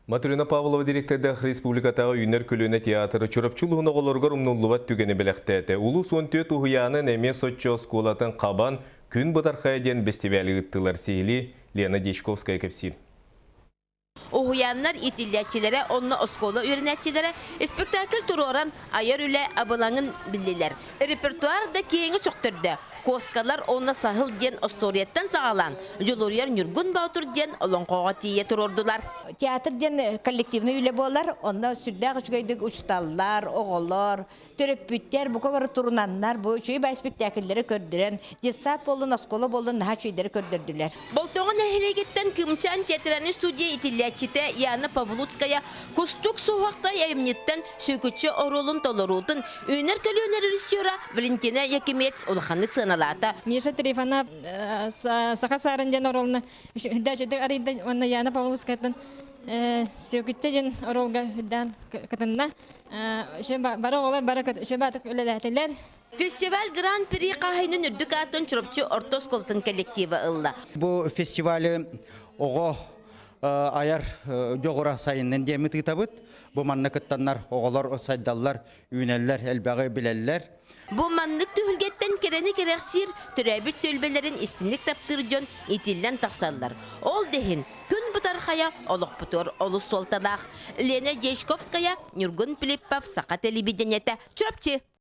Матрена Павлова директордаах республикатааҕы Үүнэр көлүөнэ театры Чурапчы улууһун оҕолоругар умнуллубат түгэни бэлэхтээтэ. Улуус 14 уһуйаанын эмиэ соччо оскуолатын хабан Күн бытархайа диэн бэстибээли ыыттылар. Сиһилии Лена Дьячковская кэпсиир. Уһуйааннар иитиллээччилэрэ уонна оскуола үөрэнээччилэрэ спектакль туруоран айар үлэ абылаҥын биллилэр. Репертуар да киэҥи сөхтөрдө. Куоскалар уонна саһыл диэн остуоруйаттан саҕалаан, Дьулуруйар Ньургун Боотур диэн олоҥхоҕо тиийэ туруордулар. Театр диэн коллективнай үлэ буолар. Онно сүрдээх үчүгэйдик учууталлар, оҕолор, төрөппүттэр бука бары турунаннар бу үчүгэй баай спектакльлэри көрдөрөн, детсад буоллун, оскуола буоллун наһаа үчүгэйдэри көрдөрдүлэр. Болтоҕо нэһилиэгиттэн Кымчаан театральнай студия итиллээччитэ Яна Павлуцкая Кустук суһуохтай айымньыттан Сүөкүччэ оруолун толоруутун үүнэр көлүөнэ режиссера Валентина Якимец улаханнык сыаналаата. Миша Трифонов Саха Саарын диэн оруолуна үрдээччитик арыйда уонна Яна Павловскайтан Сүөкүччэ диэн оруолга үрдээн кытынна. Бары оҕолор бары үчүгэй үлэлээтилэр. Фестиваль Гран-при хаһайынын үрдүк аатын Чурапчы орто оскуолатын коллектива ылла. Бу фестивалы оҕо айар дьоҕура сайыннын диэммит ыытабыт. Бу манна кыттаннар оҕолор сайдаллар, үүнэллэр, элбэҕи билэллэр. Бу маннык түһүлгэттэн кэрэни кэрэхсиир, төрөөбүт түөлбэлэрин истинник таптыыр дьон итиллэн тахсаллар. Ол да иһин күн бытархайа олохпутугар олус суолталаах. Лена Дьячковская, Ньургун Филиппов, Саха телевидениетэ, Чурапчы.